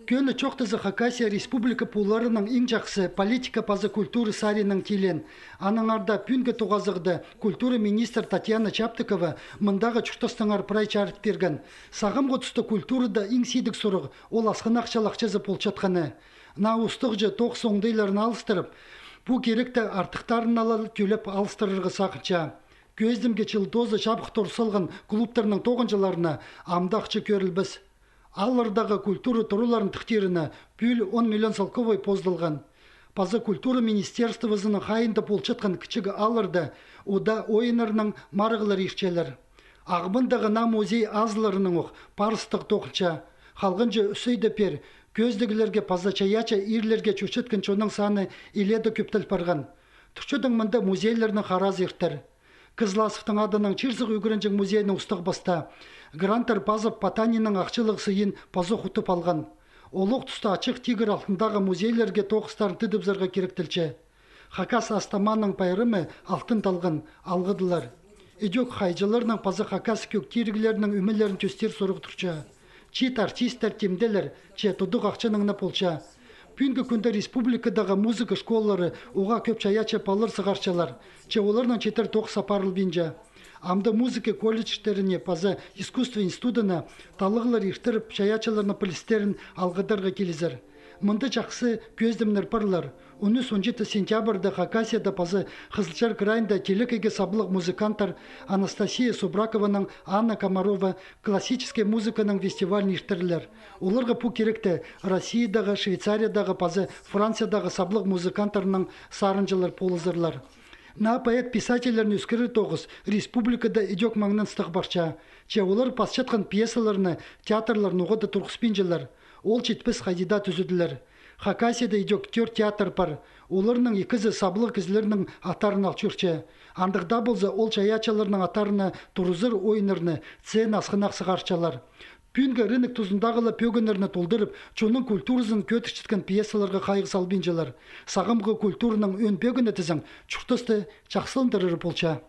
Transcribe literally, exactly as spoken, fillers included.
Кӧні чоохтаза, Хакасия Республика пуларының иң чахсы политика паза культура саринаң тилеен. Аннаңар даа пӱӱнгі тоғазығда культура министр Татьяна Чаптыкова мындағы чуртастаңар прай чарыт пирген. Сағамғы туста культурада иң сидік сурығ — ол асхынах чалахчазы полчатханы. Наа устағҷы тоғыс оңдайларын алыстырып, пу киректі артыхтарын ала тӧлеп алыстырарға сағынча. Кӧзідімге, чыл тооза чабых тур салған клубтарның тоғынҷыларына амды ахча кӧрілбес. Ааллардағы культура туруларын тыхтирына пӱӱл он миллион салковай поздалған. Паза культура министерствозының хайиинда полчатхан кічіг аалларда удаа ойыннарнаң марығлар иртчелер. Ағбандағы наа музей азыларынаң ох парыстығ тоғынча. Халғанҷы ӱс айда пеер кӧзідіглерге паза чайаачы иирлерге чӧрчеткен чонның саны илееде кӧптел парған. Турчатхан мында музейлернің харазы иртер. Кызласовтың адынаң чир-сығ ӱгренҷең музейнің устағ-пастаа Грантер Пазов Потанииннең ахчалығ сыйын пазох утып алған. Олох туста Ачых тигір алтындағы музейлерге тоғыстарын тыдыбызарға киректелче. Хакас ас-тамааның пайрамы алтын талған, алғыдылар. Ідӧк хайҷыларның паза хакас кӧг тиріглерінің ӧмелерін тӧстир сурығ турча. Чиит артисттер тимделер, че тудығ ахчанаң на полча. Пӱӱнгі кӱнде республикадағы музыка школалары уғаа кӧп чайаачы палалар сығарчалар, че оларның читіре тоғыс апарылбинча. Амды музыка колледжтеріне паза искусство институтына таллығлар иртіріп, чайаачыларның пілістерін алғыдарға килізер. Мында чахсы кӧзідімнер парлар. Он ӱс, он читі сентябрьда Хакасияда паза Хызылчар крайында телекейге саблығ музыканттар Анастасия Субракованың, Анна Комарова классическай музыканың фестивалін иртірлер. Оларға пу киректе Россиядағы, Швейцариядағы паза Франциядағы саблығ музыканттарның сарынҷылар полызарлар. Наа поэт-писательлерні ӧскірер тоғыс республикада ідӧк маңнаныстығ парча. Че олар пасчатхан пьесаларны театрлар ноға даа турғыспинчалар. Ол читпес хайди даа тӱзеділер. Хакасияда ідӧк тӧрт театр пар. Оларның ікізі саблығ кізілернің аттарын ал чӧрче. Андағ даа полза, ол чайаачыларның аттарына турызар ойыннарны сцена асхынах сығарчалар. Пӱӱнгі рынок тузындағы ла пӧгіннерні толдырып, чонның культуразын кӧдірчеткен пьесаларға хайығ салбинчалар. Сағамғы культураның ӧӧн пӧгіні тізең чуртасты чахсыландырар полча.